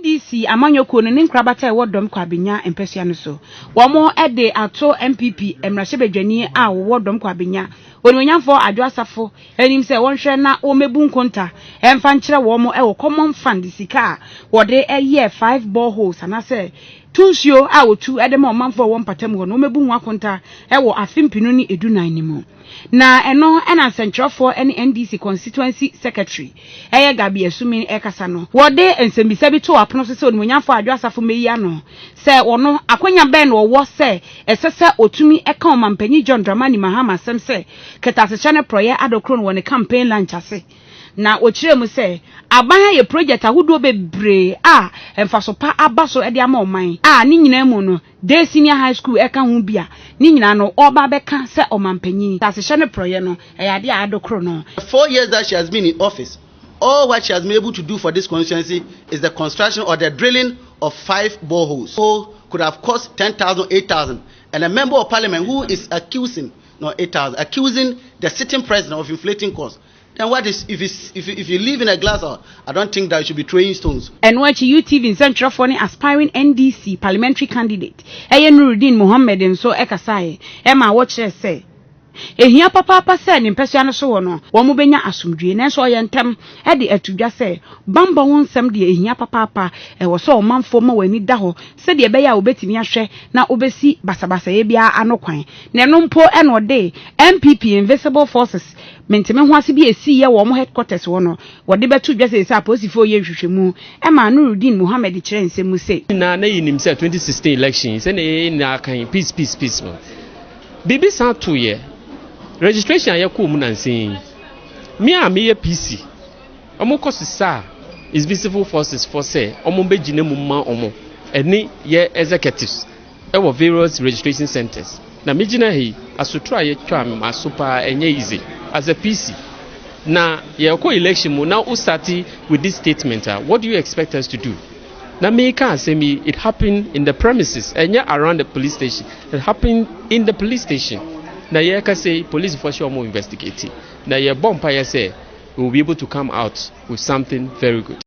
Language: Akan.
NDC amanyɔkuo no ne nkorabata a ɛwɔ Dɔm Kwabenya mpɛsua no so, wɔn de ato NPP mmarahyɛbadwani a wɔwɔ Dɔm Kwabenya, Onimuonyamfoɔ Adwo Asafo anim sɛ wɔnhwɛ na wɔmmɛbu nkonta mfa nkyerɛ wɔn wɔ Common Fund sika a wɔde yɛɛ five boreholes anaasɛ tu nsuo a wɔtu de ma ɔmanfoɔ a wɔwɔ mpatamu hɔ no, wɔmmɛbu ho akonta wɔ afe 2014 no mu. Na ɛno na nsɛntwerɛfoɔ ne NDC constituency secretary ɛyɛ Gabi Asumi ɛkasa no, wɔde nsɛmbisa bi too apono so sɛ Onimuonyamfoɔ Adwo Asafo mmɛyi ano sɛ ɔno akwanya bɛn na ɔwɔ sɛ ɛsɛ sɛ ɔtumi ɛka Ɔmampanyin John Dramani Mahama asɛm sɛ kɛtɛasehyɛ ne porɔyɛ adokoro no wɔ ne campaign launch ase. Na wɔkyerɛ mu sɛ aban ayɛ project ahodoɔ bebree a mfaso pa aba so de ama ɔman a ne nyinaa mu no Day Senior High School ɛka ho bi a ne nyinaa no ɔreba abɛka sɛ ɔmampanyin kɛtɛasehyɛ ne porɔyɛ no ɛyɛ adeɛ a adokoro no. 4 years that she has been in office, all what she has been able to do for this constituency is the construction or the drilling of five boreholes. Hole could have cost 10,000, 8,000. And a member of parliament who is accusing, no, 8,000, accusing the sitting president of inflating costs. Then what is, if, it's, if you live in a glass house, I don't think that you should be throwing stones. Ɛno akyi, UTV nsɛntwerɛfoɔ ne aspiring NDC parliamentary candidate ɛyɛ Nurudin Mohammed nso ɛkasaeɛ ɛma wɔkyerɛ sɛ ehia papaapa sɛ ne mpɛsua no so wɔ no wɔn mo bɛnya asomdwie, nanso ɔyɛ ntɛm ɛde ato dwa sɛ bambɔ ho nsɛm deɛ ehia papaapa, ɛwɔ sɛ ɔmanfoɔ ma wɔn ani da hɔ sɛdeɛ ɛbɛyɛ a wɔbɛtumi ahwɛ na wɔbɛsi basabasayɛ biara ano kwan. Na ɛno mpo ɛna ɔde NPP invisible forces menteme ho ase bi esi yɛ wɔn headquarters hɔ no wɔde bɛto dwa sɛ apolisifoɔ yɛ nhwehwɛmu. Ɛma Nurudin Mohammed kyerɛ nsɛm mu sɛ na yɛnim sɛ 2016 election sɛnea yɛyɛ nyinaa kan peace, peace, peace no biribi san to yɛ registration a yɛkɔɔ mu nansen me a meyɛ PC ɔmo kɔ sisa a invisible forces fɔ sɛ ɔmo bɛgyina mu ma ɔmo ɛne yɛ executives ɛwɔ various registration centers. Na megyina ha yi, asotro a yɛtwa me aso paa ɛnyɛ easy as a PC. Na yɛkɔ election mu na wo start with this statement a, what do you expect us to do? Na meka asɛm yi, it happened in the premises, ɛnyɛ around the police station, it happened in the police station. Na yɛka sɛ policefoɔ hyɛ ɔmo investigate na yɛbɔ mpaeɛ sɛ we will be able to come out with something very good.